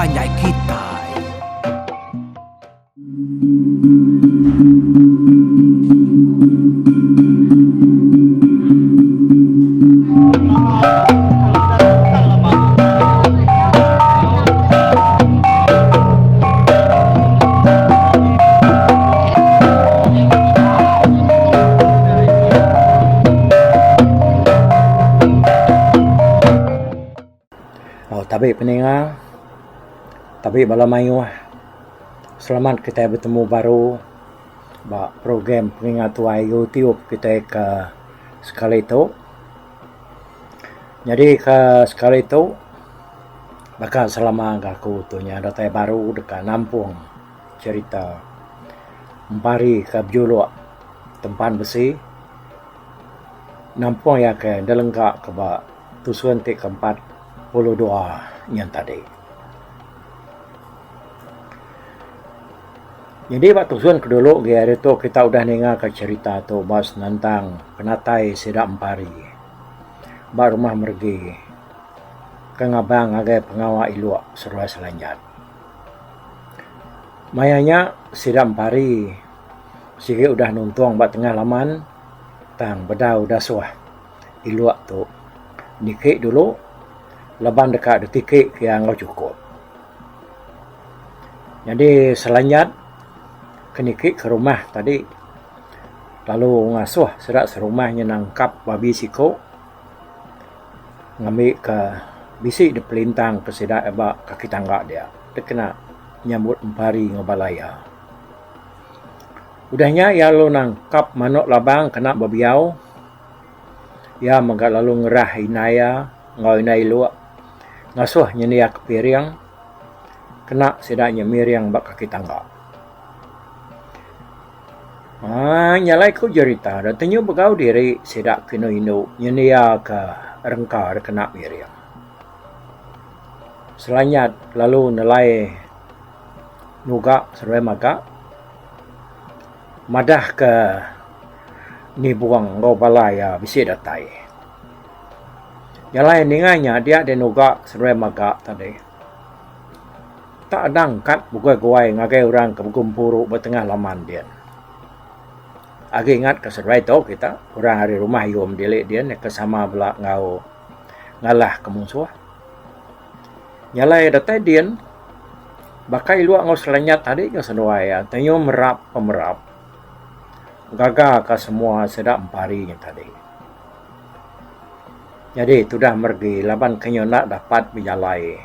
panjai kitai. Oh tabi peninga tabi bala mayuh selamat kitai betemu baru ba program pengingat tuai YouTube kitai ke sekali tu. Nyadi ke sekali tu baka selama ga aku tu nya datai baru deka nampung cherita empari ke bejuluk Tempan Besi nampung iya ke dilengka ke ba tusun ti ke 42 nyen tadi. Nyadi ba tusun ke dulu agi hari tu kita udah ninga ka cherita tu ba senentang penatai sida empari ba rumah meregi ke ngabang ngagai pengawa ilok seruai selanjat. Maya nya sida empari sigi udah nuntung ba tengah laman tang bedau dasuh ilok tu niki dulu laban deka ditiki ke iya enggau chukup. Nyadi Selanjat ke niki ke rumah tadi lalu ngasuh sida serumah nya nangkap babi siku ngambi ke bisi dipelintang ke sida ba kaki tangga dia dikena nyambut empari enggau bala iya. Udah nya iya lalu nangkap manok labang kena bebiau. Iya mega lalu ngerah indai iya enggau indai iluk ngasuh nyendia ke piring kena sida nya miring ba kaki tangga. Aaa nya alai ku jerita da tenyu begau diri sida ke indu indu nyendia ke rengka da kena miring. Selanyat lalu nelai nuga seduai mega madah ke nibung enggau bala iya bisi datai. Jalai ninga nya dia deh nuga seduai mega tadi. Tak adang kad beguai-guai ngagai orang ke begempuru ba tengah laman din. Agi ingat ka seduai tu kita orang ari rumah Yum dili din ke sama bela enggau ngalah ke munsuh. Jalai datai din baka iluk enggau selenyat tadi ke seduai iya teyum merap pemerap gaga ka semua sida empari nya tadi. Nyadi tudah meregi laban ke nyu enda dapat bejalai.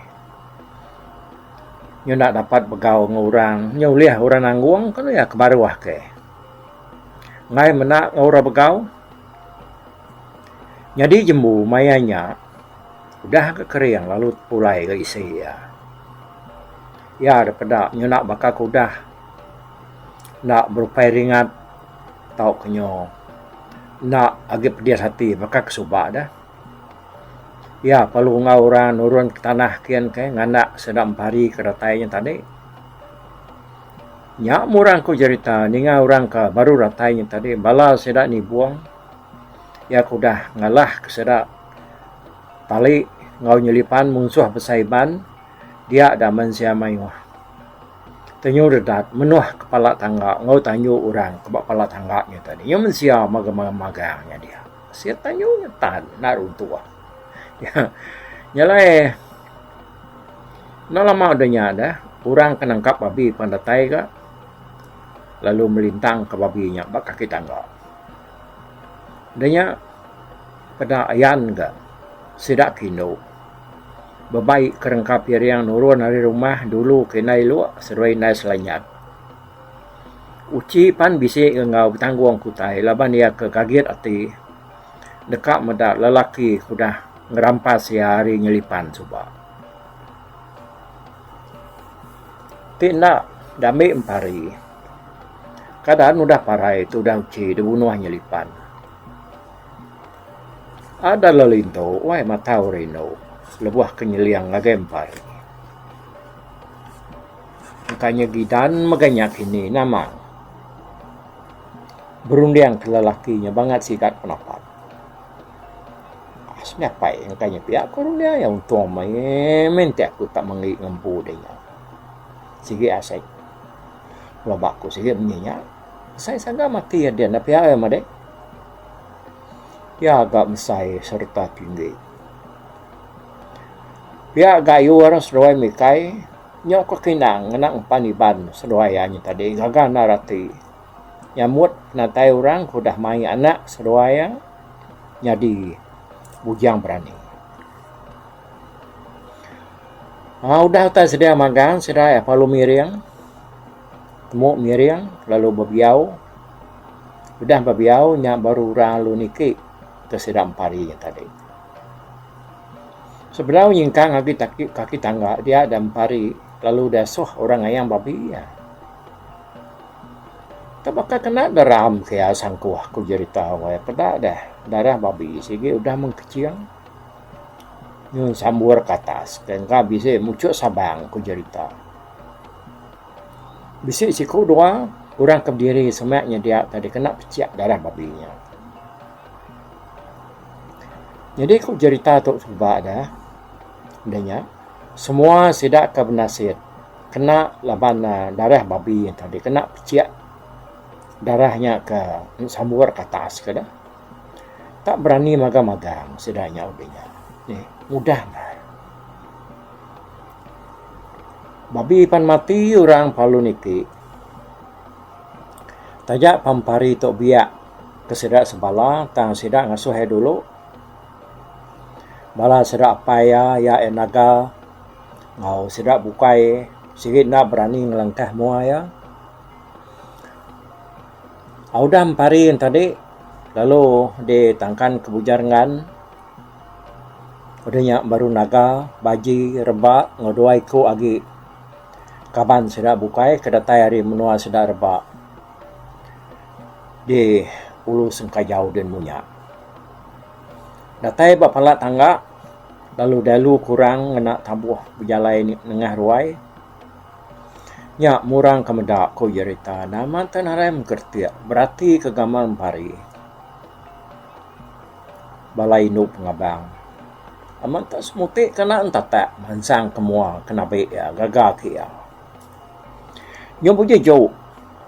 Nyu enda dapat begau enggau orang nyu ulih orang nanggung ke iya ke baruh ke. Enggai menda enggau orang begau. Nyadi jembu maya nya udah ga kering lalu pulai ga isi iya. Iya da peda nyu enda baka ke udah enda berupai ringat tauka nyu enda agi pedis ati baka ke suba deh. Iya perlu enggau orang nurun ke tanah kian ke nganda sida empari ke datai nya tadi. Nya meh orang ku jerita ninga orang ke baru datai nya tadi bala sida nibung iya ke udah ngalah ke sida tali enggau nyelipan munsuh besai iban dia da mensia mayuh. Tenyu redat menuh kepala tangga enggau tanju orang ke ba pala tangga nya tadi. Nya mensia magang nya dia. Sia tanju nya tan enda runtuh. Nya alai enda lama udah nya deh orang ke nangkap babi pan datai ga lalu melintang ka babi nya ba kaki tangga. Udah nya peda ayan ga sida ke indu. Bebai ke rengka piring nurun ari rumah dulu ke indai iluk seduai indai selanyat. Uchi pan bisi ke enggau betanggung ke utai laban iya ke gagit ati deka meda lelaki ke udah ngerampas iya ari nyelipan suba. Ti enda diambi empari keadaan udah parai tudah uchi dibunuh nyelipan. Ada lelintu wai matau rindu lebuh ke nyeling ngagai empari. Engka nya gidan mega nya kini nama berunding ke lelaki nya bangat sigat penapat. pedis nya apai engka nya pia ku rundi iya untung meh enti aku tak menggi ngempu deh nya. Sigi asai pelaba aku sigi munyi nya. Asai sagam ati iya din pia iya madi. Iya ga mesai sereta tinggi. Pia gayu orang seduai mikai nyau ke kinang ngena ngepan Iban seduai iya nya tadi gaga endar ati. Nyambut penatai orang ke udah mai anak seduai iya nyadi bujang berani. Aaa udah utai sedia magang sida iya perlu miring temu miring lalu bebiau udah bebiau nya baru orang lalu niki ke sida empari nya tadi. Sebedau nyingkang agi kaki tangga dia da empari lalu diasuh orang ngayang babi iya. Tak baka kena deram ke iya sangkuh ku jerita weh peda deh darah babi sigi udah meng keching nyun sambur ke atas ke engka bisi muchuk sabang ku jerita. Bisi siku dua orang ke bediri semak nyedia tadi kena pechik darah babi nya. Nyadi ku jerita tu suba deh udah nya semua sida ke benasit. Kena laban darah babi nya tadi kena pechik darah nya ke sambur ke atas ke deh. Tak berani magang-magang sida nya udah nya. Nih mudah meh. Babi pan mati orang perlu niki. Taja pan pari tu biak ke sida sebala tang sida ngasuh iya dulu. Bala sida apai iya, iya naga. Enggau sida bukai sigi enda berani ngelengkah mua iya. Udah empari ne tadi lalu ditangkan ke Bujar Enggan. Udah nya baru naga, baji, reba enggau dua iku agi kaban sida bukai ke datai ari menua sida reba di Ulu Sengkajau din munya. Datai ba pala tangga. Lalu dalu kurang ngena tabuh bejalai nengah ruai. Nya murang ke meda ku jerita nama te narai mengkeretik berati ke gamal empari. Bala indu pengabang. Amat te semuti kena entatak mansang ke mua ke nabi iya gaga ke iya. Nyau bejejuk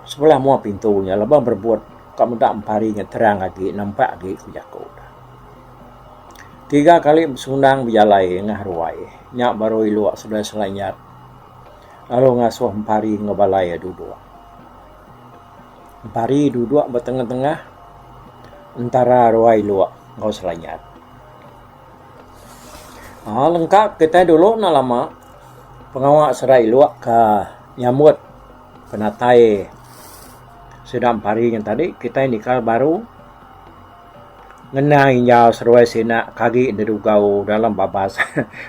sebelah mua pintu nya laban berebut ka meda empari nya terang agi nampak agi ku jaku. Tiga kali besundang bejalai ngah ruai nya baru ilok seduai Selanyat lalu ngasuh Empari enggau bala iya duduk. Empari duduk ba tengah-tengah entara ruai ilok enggau Selanyat. Aaa lengka kitai dulu enda lama pengawa sida ilok ka nyambut penatai sida Empari ngan tadi kitai nikal baru. Ngenang injau seruai sina ke agi dedugau dalam babas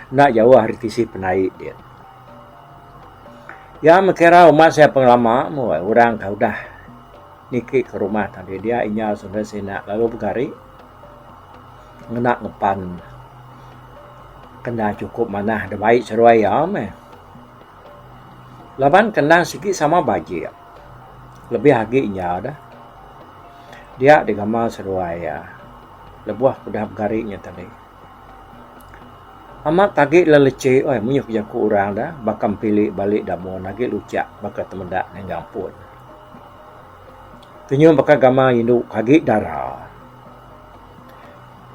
enda jauh ari tisi penai din. Iya meh kira umat sia pengelama meh orang ke udah niki ke rumah tadi dia injau seruai sina lalu begari ngena ngepan kena chukup manah da bai seruai iya meh. Laban kena sigi sama bajik lebih agi injau deh. Dia digamal seduai iya lebuh udah begari nya tadi. Amat agi lelechi oi muyuh jaku orang da baka empili bali damun agi luchak baka temeda ninggang pun. Tenyum baka gamal indu ke agi dara.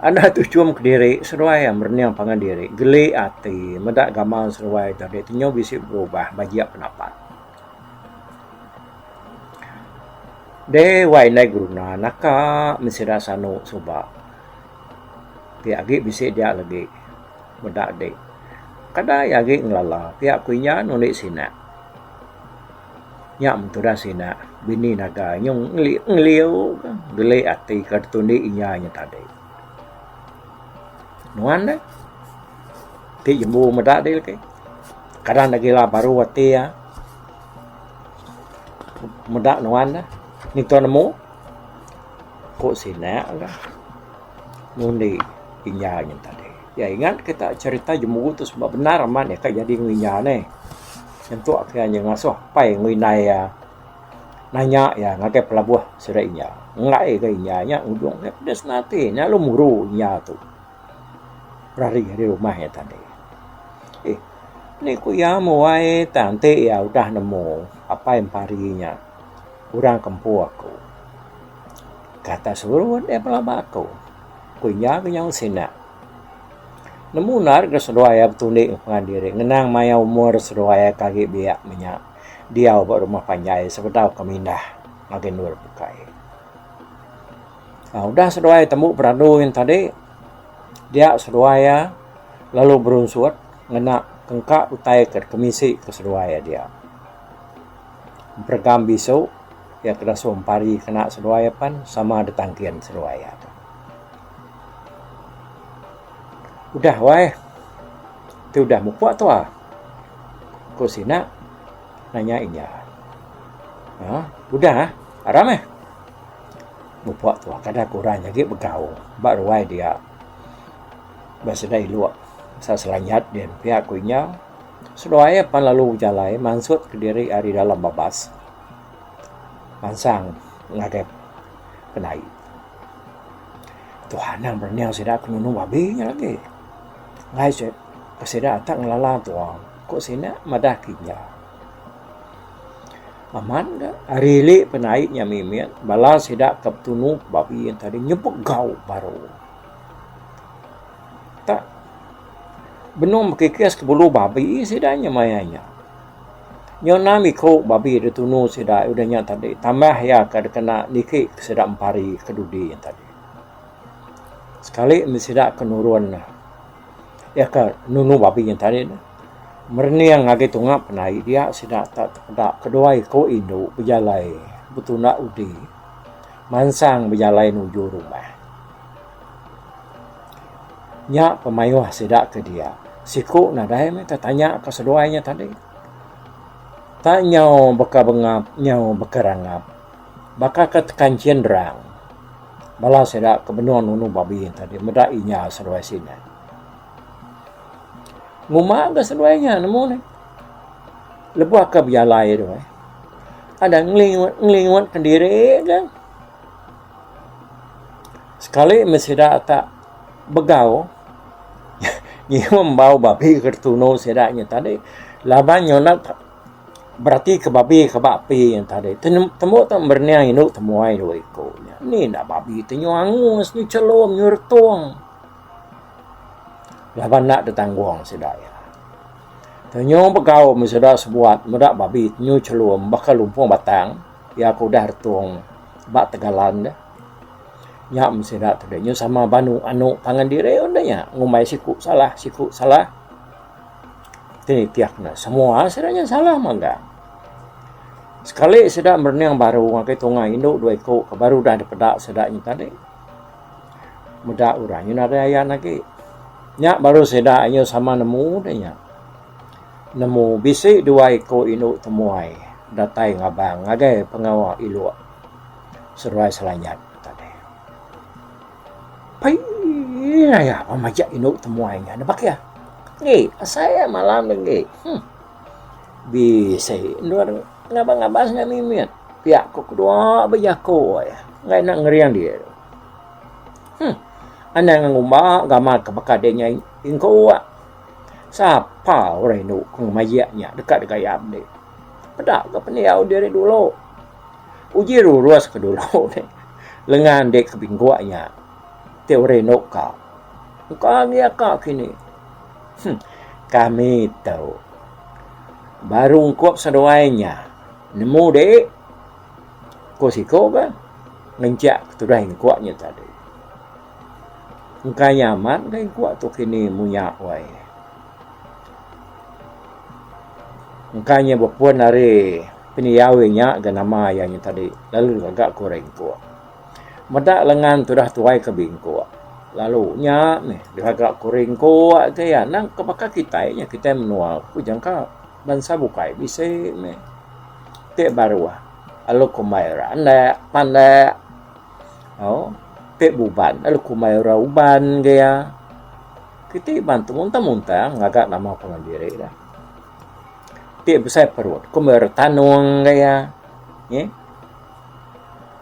Anda tuchum kediri seduai iya merening pangan diri geli ati meda gamal seduai tadi tenyum bisi berubah bajik penapat. Deh wai indai geruna naka meh sida sanu suba. Ti agi bisi dia lagi meda dik. Kadai agi ngelala pia ku inya nundi sina. Nya meh tudah sina bini naga nyung ngeliu geli ati ka tundi inya nya tadi. Nuan deh ti jembu meda dih lagi. Kadang ne gila baru ati iya. Meda nuan ne nitih nemu ku sina ka ngundi inya nyen tadi. Ya ingat kita cerita jembu tu sebab bendar amat iya ka jadi enggau inya neh. Nyentuk ke iya ngasuh apai enggau indai iya nanya iya ngagai pelabuh sida inya. Enggai ga inya nya ngujung iya pedis ati nya lalu muru inya tu. Rari ari rumah iya tadi. Eh, ni ku iya muai tang enti iya udah nemu apai empari nya orang ke empu aku. Kata surut iya pelaba aku, ku iya ke nyau sinak. Nemu enda ga seduai iya betundi ngan pangan diri ngenang maya umur seduai iya ke agi biak menya diau ba rumah panjai sebedau ke mindah ngagai endur bukai. Aaa udah seduai tembu beradu nyin tadi dia seduai iya lalu berunsut ngena kengka utai ke kemisi ke seduai iya dia. Peregam bisu iya ke dasuh empari kena seduai iya pan sama ditangkin seduai iya. Udah wai ti udah mupuk tuah ku sina nanya inya. Aaa udah aram meh. Mupuk tuah kada ku orang nya agi begau ba ruai dia. Ba sida ilok pasal selanyat din pia ku inya. Seduai pan lalu bejalai mansut kediri ari dalam babas mansang ngagai penai. Tuhan anang berening sida ke nunu babi nya lagi. Enggai ke sida tak ngelala tua ku sida madah ke inya. Amat ga ari ili penai nya mimit bala sida ke betunu babi yen tadi nyebut gau baru. Tak benung bekikis ke bulu babi sida nya maya nya. Nyau enam iku babi da tunu sida udah nya tadi tambah iya ka dikena niki ke sida empari ke dudi nya tadi. Sekali meh sida ke nurun ne iya ke nunu babi nya tadi ne merening agi tunga penai dia sida tak tepeda kedua iku indu bejalai betunda udi mansang bejalai nuju rumah. Nya pemayuh sida ke dia. Siku nadai meh tetanya ka seduai nya tadi. Tak nyau baka bengap nyau baka rangap baka ke tekanchin rang bala sida ke benung nunu babi nya tadi meda inya seduai sine. Nguma ga seduai nya nemu ne lebuh ke bejalai tu eh ada ngelingut ngelingut kediri ga. Sekali meh sida tak begau nyium bau babi ke ditunu sida nya tadi laban nyunak berati ke babi ke ba api nya tadi. Tembu tu merening indu temuai dua iku nya. Ni enda babi ti nyu angus nyu chelum nyu retung laban enda ditanggung sida iya. Nyu begau meh sida sebuat meda babi ti nyu chelum baka lumpung batang iya ke udah retung ba tegalan deh. Nya meh sida tu deh nyu sama banu anu pangan diri un deh nya ngumbai siku salah siku salah. Ti nitih ne semua sida nya salah mega. Sekali sida merening baru ngagai tunga indu dua iku ke baru udah dipeda sida nya tadi. Meda orang nyu nadai ayan agi. Nya baru sida nyu sama nemu deh nya. Nemu bisi dua iku indu temuai datai ngabang ngagai pengawa iluk seruai selanyat tadi. Pei aya pemajak indu temuai nya nebak iya. Ngi asai iya malam ne ngi. Huh. Bisi endur ngabang-ngabang nya mimit pia ku kedua bejaku iya enggai enda ngering diri. Huh. Anang ngumba gamal ke baka dek nya ingku. Sapa orang indu ke ngemajik nya deka digayam deh. Peda ga pendiau diri dulu. Uji rurus ke dulu deh. Lengan dek ke bingguk nya ti orang indu ka. Engka agi aka kini. Huh kami tu baru ungkup seduai nya nemu dek ku siku ga ngenchak ke tudah ingkuk nya tadi. Engka nya amat ga ikuk tu kini munya wai. Engka nya bepun ari pendiau iya nya ga nama iya nya tadi lalu gaga ku orang ikuk. Meda lengan tudah tuai ke bingkuk lalu nya meh digaga ku orang ikuk ke iya nang ke baka kitai nya kitai menua ku jangka bansa bukai bisi meh. Ti baruh lalu kumbai orang andak pandak. Au ti buban lalu kumbai orang uban ga iya. Kiti iban tu muntang muntang ngaga nama pangan diri dah. Ti besai perut kumbai orang tanung ga iya. Nyi.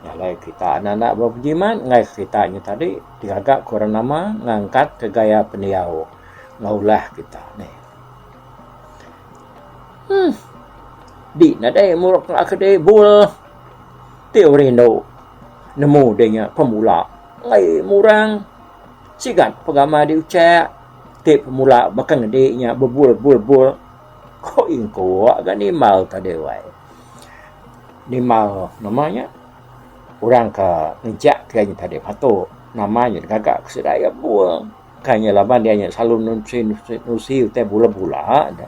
Nya alai kita anak-anak bejimat enggai kita nya tadi digaga ke orang nama ngangkat ke gaya pendiau enggau ulah kita nih. Huh. Di nadai muruk ke dei bul ti orang indu nemu dei nya pemula enggai murang sigat pegama di uchak ti pemula baka ngedi nya bebul bul bul ko ingkuk ga nimbal tadi wai. Nimbal nama nya orang ke ngejak ke nya tadi patu nama nya digaga ke sida iya bul. Kai nya laban iya nya selalu nusi nusi utai bula bula da.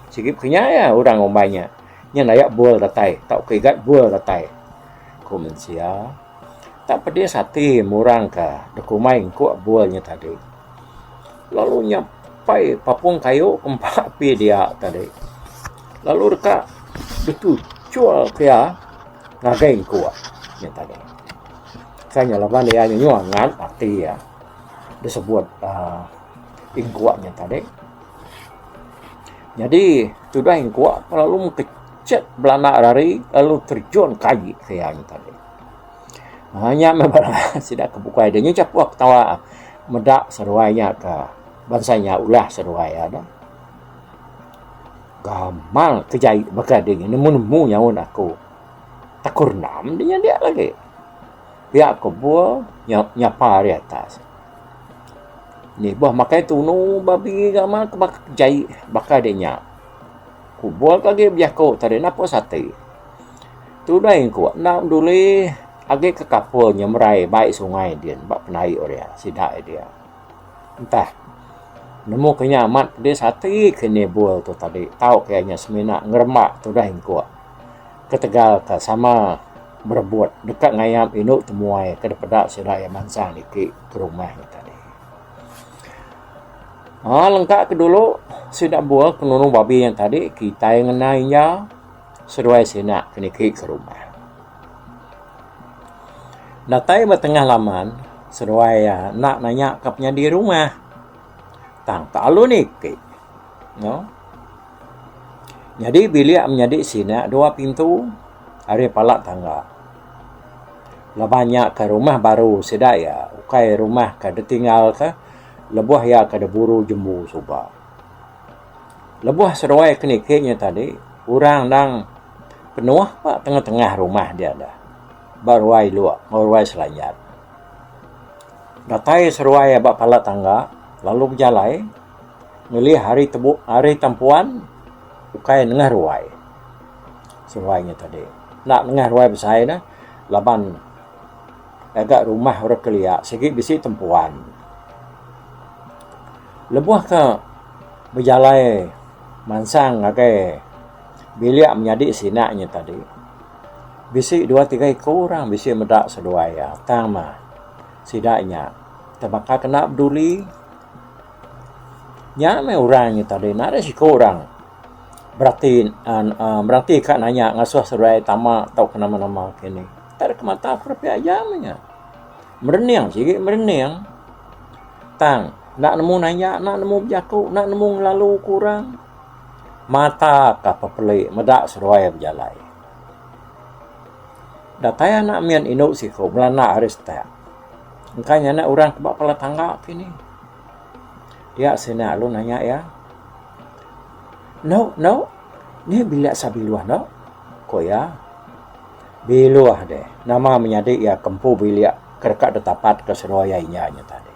Sigi pekenya iya orang ngumbai nya. Nya aya bul datai tauka igat bul datai ku mensia. Tak pedis ati murang ka dek umai engkuk bul nya tadi. Lalu nya pai papung kayu ke empa api dia tadi. Lalu deka dituchul ke iya ngagai engkuk nya tadi. Kai nya laban iya nyuah ngan ati iya. Disebut uhh ingkuk nya tadi. Nyadi tudah ingkuk lalu mekechet belanda rari lalu terjun ke ai ke iya nya tadi. Uhh nya meh bala sida ke bukai deh nyu chapuh ketawa meda seduai nya ka bansa nya ulah seduai iya dah. Gamal ke jai baka deh nemu nemu nyaun aku. Takut rendam deh nya dia lagi. Pia ko bul nyapa ari atas. Nibuh makai tunu babi gamal ke baka jai baka de nya. Ku bul ke agi bejaku tadi napus ati. Tudai ku enda duli agi ke kapul nyemerai bai sungai din ba penai ria sida dia. Entah nemu ke nya amat pedis ati ke nibul tu tadi tau ke iya nya semina ngeremba tudah engkuk. Ketegal ka sama berebut deka ngayap indu temuai ke dipeda sida iya mansang niki ke rumah nya tadi. Aaa lengka ke dulu sida buah ke nulung babi nya tadi kitai ngena inja seduai sina ke niki ke rumah. Datai ba tengah laman seduai iya enda nanya ka penyadi rumah tang tak lalu niki. No. Nyadi bilik menyadi sina dua pintu ari pala tangga. Laban nya ke rumah baru sida iya ukai rumah ke ditinggal ke lebuh iya ke diburu jembu suba. Lebuh seduai ke niki nya tadi orang endang penuh ba tengah-tengah rumah dia dah ba ruai lok enggau ruai selanjat. Datai seduai ba pala tangga lalu bejalai. Ngelih hari tebu hari tempuan ukai nengah ruai. Seruai nya tadi. Enda nengah ruai besai ne laban ngaga rumah orang kelia sigi bisi tempuan. Lebuh ke bejalai mansang ngagai bilik menyadi sina nya tadi bisi dua tiga iku orang bisi meda seduai iya tang mah sida nya tebaka kena beduli. Nya meh orang nya tadi nadai siku orang berati uhh berati ka nanya ngasuh seduai tama tauka nama nama kinih. Tak deka mata ku repi aja meh nya. Merening sigi merening tang enda nemu nanya enda nemu bejaku enda nemu ngelalu ku orang. Mata ka pepeli meda seduai bejalai. Datai anak min indu siku belanda ari setak. Engka nya anak orang ke ba pala tangga kini. Dia sina lalu nanya iya. Endo endo ni bilik sa biluh endo? Ku iya. Biluh deh nama menyadi iya ke empu bilik ke deka ditapat ke seduai iya inya nya tadi.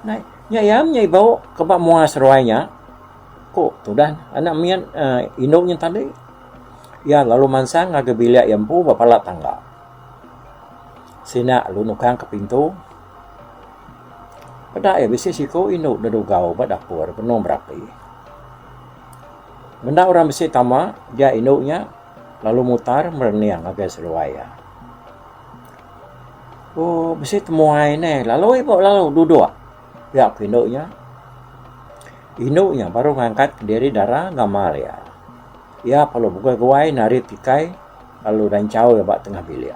Nai nya iya menya ibu ke ba mua seduai nya ku tudah anak mit uhh indu nya tadi. Iya lalu mansang ngagai bilik iya empu ba pala tangga. Sina lalu nukang ke pintu. Peda iya bisi siku indu dedugau ba dapur benung berapi. Menda orang bisi tama dia indu nya lalu mutar merening ngagai seduai iya. Ooh bisi temuai neh lalu ibu lalu duduk pia ku indu nya. Indu nya baru ngangkat kediri dara gamal iya. Iya perlu beguai-guai narit tikai lalu danchau iya ba tengah bilik.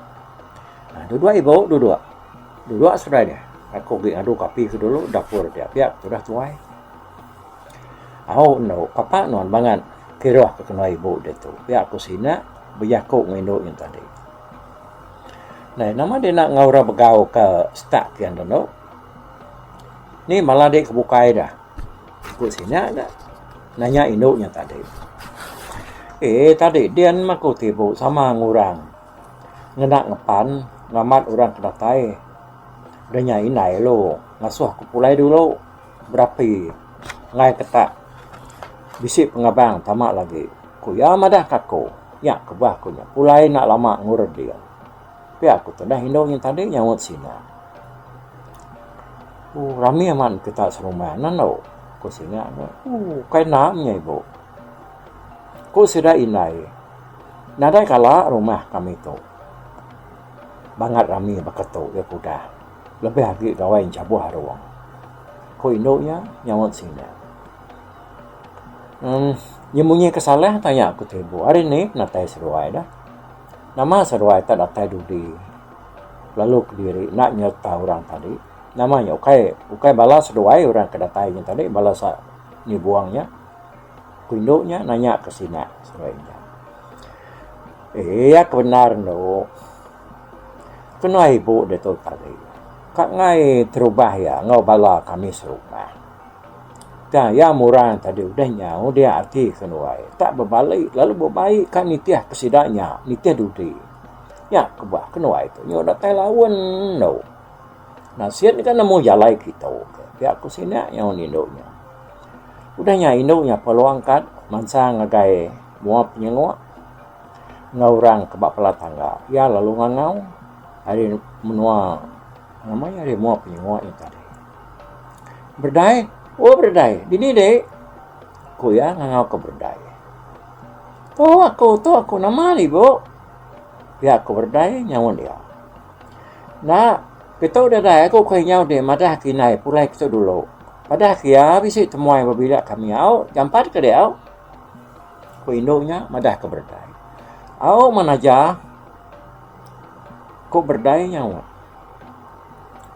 Duduk ibu duduk. Duduk seduai deh. Aku agi ngadu ke api ke dulu dapur dia pia tudah tuai. Au endo kapa nuan bangat kiruh ke kena ibu ditu pia ku sina bejaku ngan indu nya tadi. Nai nama dek enda enggau orang begau ke setak kian dulu. Ni bala dek ke bukai dah. Ku sida ga nanya indu nya tadi. Eee tadi din meh aku ti ibu sama ngurang ngena ngepan ngamat orang ke datai. Udah nya indai lu ngasuh aku pulai dulu berapi enggai ke tak bisi pengabang tama lagi. Ku iya madah ka aku nya kebuah aku nya pulai enda lama ngurut din. Pia ku tundah indu nya tadi nyaut sida. Ooh rami amat kita serumah ne endo ku sida ne. Ooh kai enda meh ibu. Ku sida indai nadai kala rumah kami tu bangat rami baka tu iya ke udah lebih agi gawai enchabuh arung. Ku indu nya nyaut sida. Emm nyemunyi ke salah tanya ku ti ibu hari ni penatai seduai dah. Nama seduai tak datai dudi lalu kediri enda nyereta orang tadi. Nama nya ukai ukai bala seduai orang ke datai nya tadi bala sa nyibung nya. Ku indu nya nanya ke sida seduai nya. Iya ke bendar endo kena ibu ditu tadi ka ngai terubah iya enggau bala kami serumah. Tang iya murang tadi udah nyau dia ati kenuai tak bebali lalu bebai ka nitih ke sida nya nitih dudi. Nya kebuah kenuai tu nyau datai laun endo. Nasit ka nemu jalai kitu ke pia ku sida nyau indu nya. Udah nya indu nya perlu angkat mansang ngagai mua penyenguk enggau orang ke ba pala tangga. Iya lalu ngangau ari menua nama iya ari mua penyenguk nya tadi. Berdai, oh berdai, dini dek? Ku iya ngangau ke berdai. Tu aku, tu aku nama ni bu? Pia ku berdai nyaut iya. Enda, kitu dadai aku ke inyau dek madah ke indai pulai kitu dulu. Padah ke iya bisi temuai ba bilik kami au, jampat ke dek au. Ku indu nya madah ke berdai. Au manaja, ku berdai nyaut.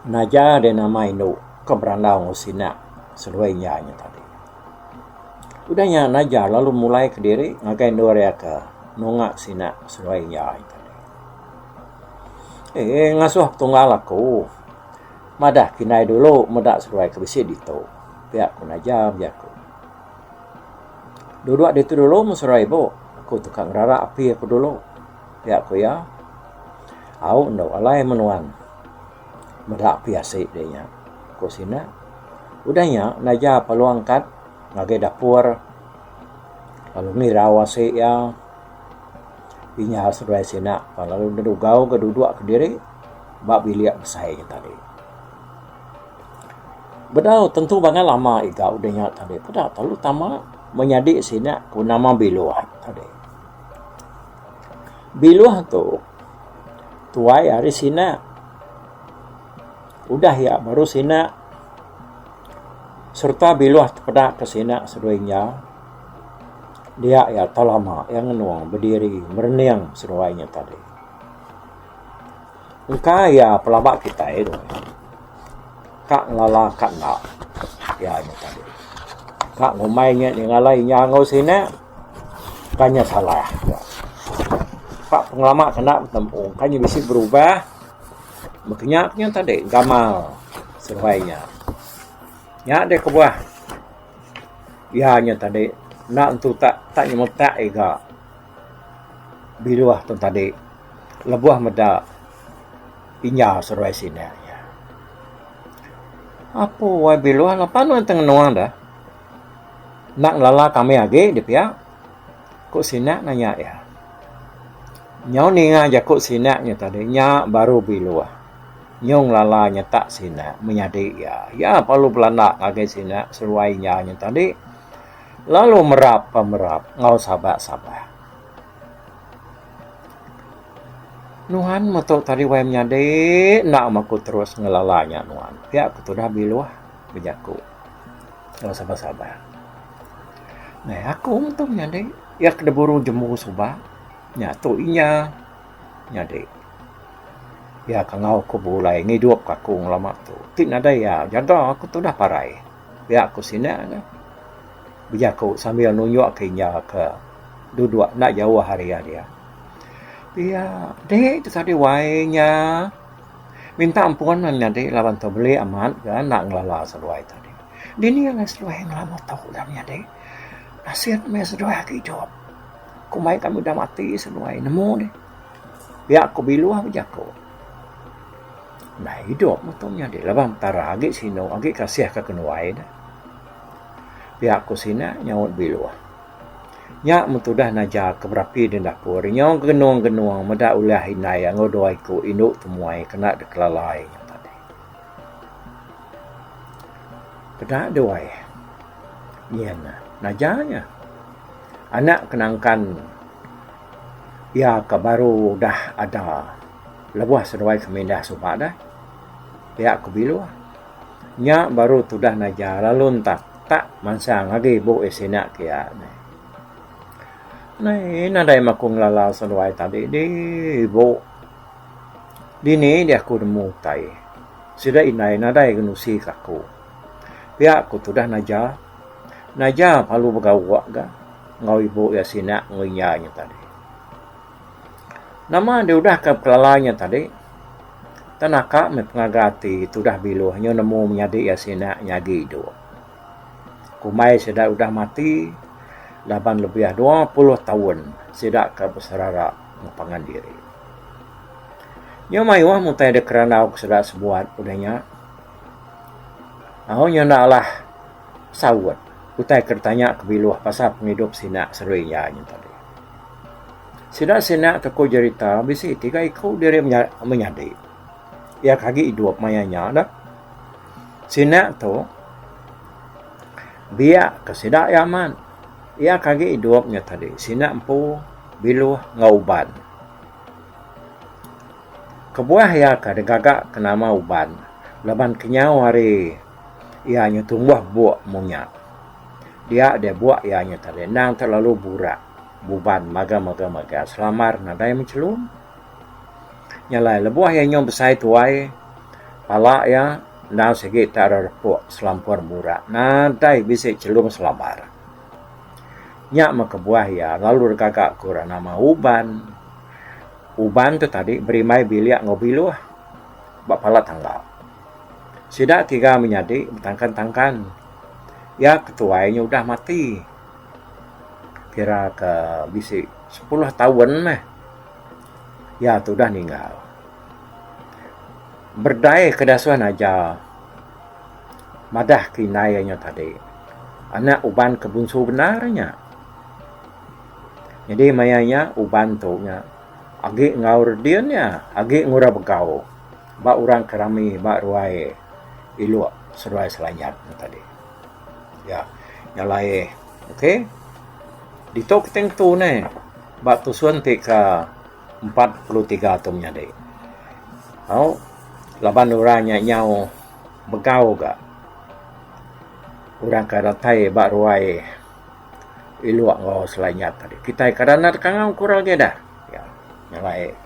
Naja deh nama indu ke berandau enggau sida seduai inya nya tadi. Udah nya Naja lalu mulai kediri ngagai endur iya ke nunga sida seduai inya nya tadi. Eee ngasuh petunggal aku madah kindai dulu meda seduai ke bisi ditu pia ku Naja bejaku. Duduk ditu dulu meh seduai ibu aku tu ka ngerara api aku dulu. Pia ku iya, Au endo alai menuan meda api asi deh nya, ku sida. Udah nya naja perlu angkat ngagai dapur lalu ngirau asi iya. Inya seduai sida lalu dedugau ga duduk kediri ba bilik besai nya tadi. Bedau tentu bangat lama iga udah nya tadi peda lalu tama menyadi sida ke benama Biluh tadi. Biluh tu tuai ari sina. Udah iya baru sina sereta biluh tepeda ke sina seduai inya dia iya tau lama iya ngenung bediri merening seduai nya tadi. Engka iya pelaba kitai tu ka ngelala ka enda iya nya tadi. Ka ngumbai nya ngalai inya enggau sina ka nya salah. Ka pengelama ke enda betemu ka nya bisi berubah meh nya nya tadi gamal seduai nya. Nya deh kebuah iya nya tadi enda tentu tak tak nyemetak iga biluh tu tadi. Lebuh meda inya seruai sida iya. Apu wai biluh lepa nuan tengenung deh. Enda ngelala kami agi deh pia, ku sida nanya iya. Nyau ninga jaku sida nya tadi nya baru biluh. Nyau ngelala nyetak sida menyadi iya. Iya perlu belanda ngagai sida seruai inya nya tadi lalu merap pemerap enggau sabak-sabak. Nuan metu tadi wai menyadi enda meh aku terus ngelala nya nuan. Pia ku tudah biluh bejaku enggau sabar-sabar. Neh aku metu menyadi iya ke diburu jembu suba nya tu inya nyadi. Iya ke enggau aku begulai ngidup ka aku ngelama tu. Ti nadai iya jaga aku tudah parai. Pia ku sida ne bejaku sambil nunjuk ke inya ke duduk enda jauh ari iya dia. Pia dek tu tadi wai nya. Minta ampun meh menyadi laban tu beli amat ga enda ngelala seduai tadi. Dini alai seduai ngelama tu dah menyadi. Nasit meh seduai agi idup. Kumbai kami udah mati seduai nemu deh. Pia ku Biluh bejaku. Ndai idup meh tu menyadi laban Petara agi sinu agi kasih ka kenuai deh. Pia ku sina nyaut Biluh. Nya meh tudah naja ke berapi di dapur nyau genung-genung meda ulah indai enggau dua iku indu temuai kena dikelala iya nya tadi. Peda duai nyin naja nya anak ke nangkan iya ke baru udah ada lebuh seduai ke mindah suba deh pia ku Biluh. Nya baru tudah naja lalu entak tak mansang agi ibu iya sina ke iya neh. Nai nadai meh aku ngelala seduai tadi dih ibu. Dini dih aku nemu utai. Sida indai nadai ngenusi ke aku. Pia ku tudah naja. Naja perlu begauk ga enggau ibu iya sina enggau inya nya tadi. Nama deh udah ka bekelala nya tadi tan naka meh pengaga ati tudah biluh nyu nemu menyadi iya sina nyagi idup. Kumbai sida udah mati laban lebih 20 taun sida ka beserara enggau pangan diri. Nyu mayuh meh utai da kerandau ke sida sebuat udah nya. Au nyu enda alah saut utai ke ditanya ke biluh pasal pengidup sina serui iya nya tadi. Sida sina ke ku jerita bisi tiga iku diri menyadi. Iya ke agi idup maya nya dah. Sina tu biak ke sida iya amat. Iya ke agi idup nya tadi sina empu biluh enggau uban. Kebuah iya ke digaga ke nama uban laban kenyau ari iya nya tumbuh buk munya. Dia deh buk iya nya tadi endang terlalu burak. Buban maga-maga-maga selamar nadai menchelum. Nya alai lebuh iya nyau besai tuai pala iya endang sigi tak repuk selampur burak nadai bisi chelum selamar. Nya meh kebuah iya lalu digaga ku orang nama Uban. Uban tu tadi berimbai bilik enggau biluh ba pala tangga. Sida tiga menyadi betangkan-tangkan. Iya ketuai nya udah mati. Kira ke bisi sepuluh taun meh iya tu udah ninggal. Berdai ke dasuh naja madah ke indai iya nya tadi anak uban ke bunsu bendar nya. Nyadi maya nya uban tu nya agi enggau redin iya agi ngurau begau ba orang ke rami ba ruai ilok seduai Selanjat nya tadi. Ya nyalai ok ditu kitai ngetu neh ba tusun ti ka 43 tu menyadi. Au laban orang nya nyau begau ga orang ka datai ba ruai ilok enggau selanyat tadi. Kitai kada enda dikangau ke orang agi dah. Ya nyalai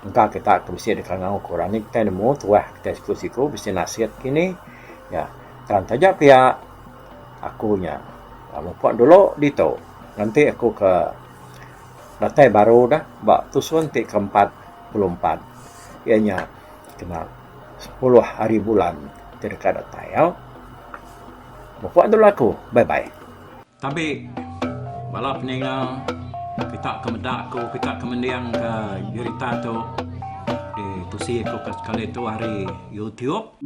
engka kita ke bisi dikangau ke orang ni kitai nemu tuah kitai siku-siku bisi nasit kini ya. Tang taja pia aku nya mupok dulu ditu nganti aku ke datai baru dah ba tusun ti ke 44 iya nya kena 10 hari bulan ti deka datai au. Mupok dulu aku. Bye bye. Tabi bala peninga kita ke meda aku kita ke mending ke jerita tu ditusi aku ke sekali tu ari YouTube.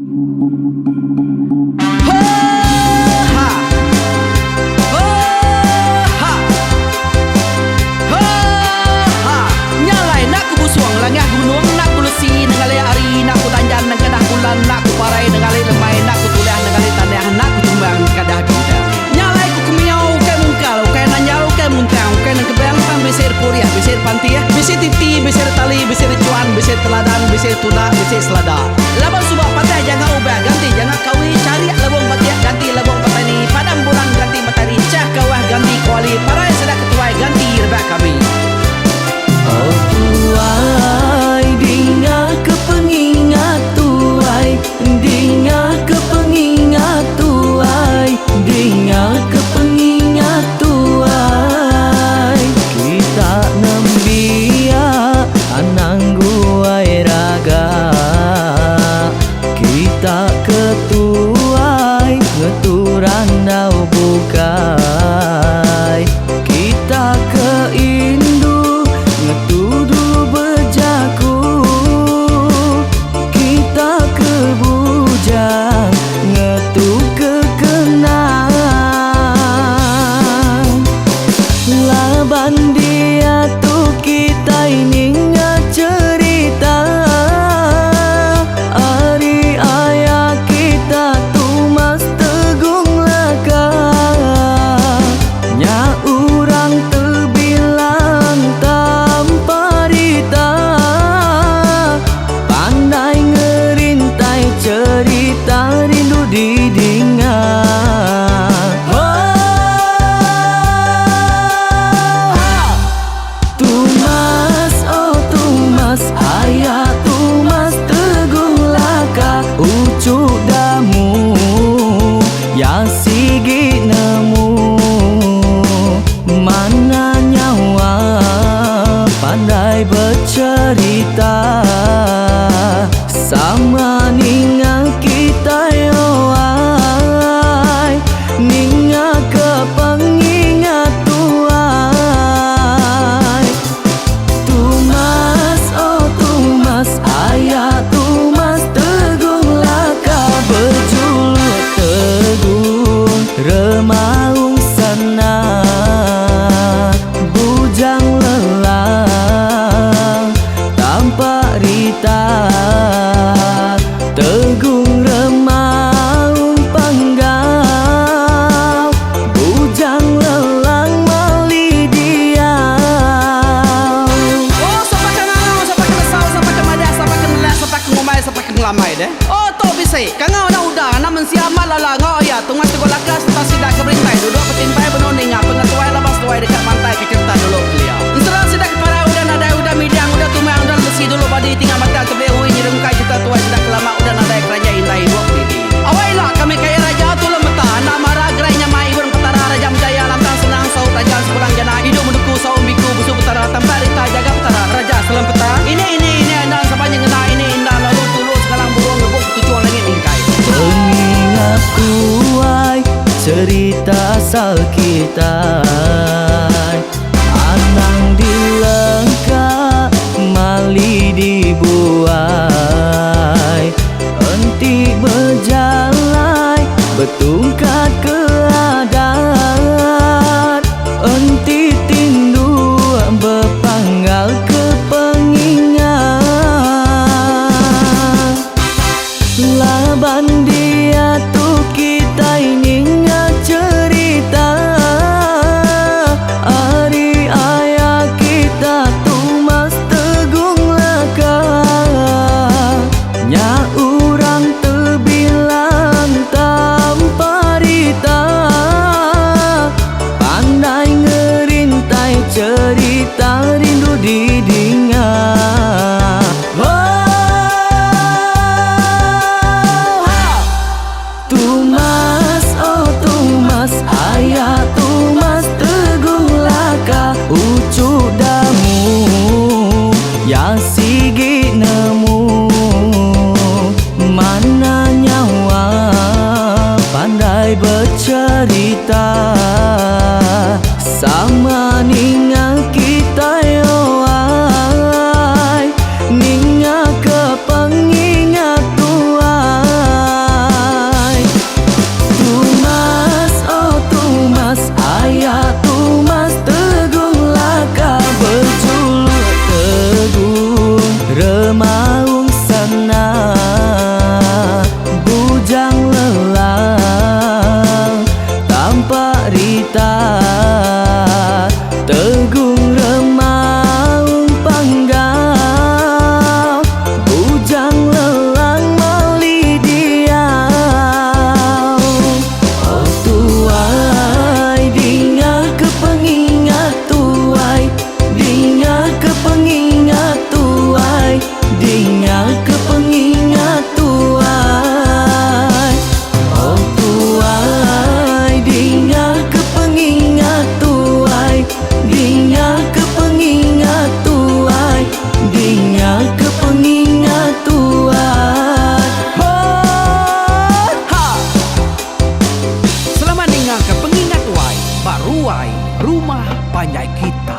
berandau bukai. Kita ke indu ngetu dulu bejaku. Kita ke bujang ngetu ke kenang. Laban diatu kitai ninga cherita ari aya kita Tumas Tegung Laka. Nya urang tebilang tampa rita pandai ngerintai cherita rindu didinga. Tumas, oh Tumas, aya Tumas Tegung Laka uchu damu ya sigi nemu mana nyawa pandai becherita sama ninga kitai oai ninga ke pengingat tuai. Tumas, oh Tumas, aya Tumas Tegung Laka bejuluk Tegung Remaung Sana Bujang Lelang Tampak Rita Tegung Remaung Panggau Bujang Lelang Mali Diau. Oh sapa ke ngangau sapa ke nesau sapa ke madah sapa ke nelah sapa ke ngumbai sapa ke ngelamai deh. Oh tu bisi kangau enda udah anak mensia amat lala enggau iya Tungas Teguh Laka sereta sida ke berintai duduk betimpai benung ninga pengetuai laban seduai deka mantai ke cherita dulu kelia. Ensera sida ke parai udah nadai udah midang udah tumang udah lesi dulu badi tinggal batang tebeli ui nyerungkai cherita tuai sida ke lama udah nadai keraja indai ibuk didi. Awai ila kami kaya raja tulung meta enda mara gerai nyamai ibun petara raja menjaya lantang senang saut raja sepulang jana idup menuku saum biku busu petara tampak rita jaga petara raja selempeta ini ini ini enda sapa nyengena ini enda lalu tulu sengalang burung ngebuk ketuchung langit mingkai. Pengingat tuai cerita asal kitai Anang dilengka mali dibuai Enti bejalai betungkat ke adat Enti tinduk bepanggal ke pengingat. Laban diatu kitai ninga cherita ari aya kita Tumas Tegung Laka. Nya urang tebilang tampa rita pandai ngerintai cherita rindu didinga. Tumas, oh Tumas, aya Tumas Tegung Laka uchu damu ya sigi nemu mana nyawa pandai becherita sama ninga kitai oai ninga ke pengingat tuai. Tumas, oh Tumas, aya Tumas Tegung Laka bejuluk Tegung Remaung Sana Bujang Lelang Tampak Rita Tegung Remaung Panggau Bujang Lelang Mali Diau. Oh tuai dinga ke pengingat tuai dinga ke pengingat tuai dinga ke pengingat tuai. Oh tuai dinga ke pengingat tuai dinga ke pengingat tuai dinga ke pengingat tuai. Ho! Ha! Selamat rumah panjai kita.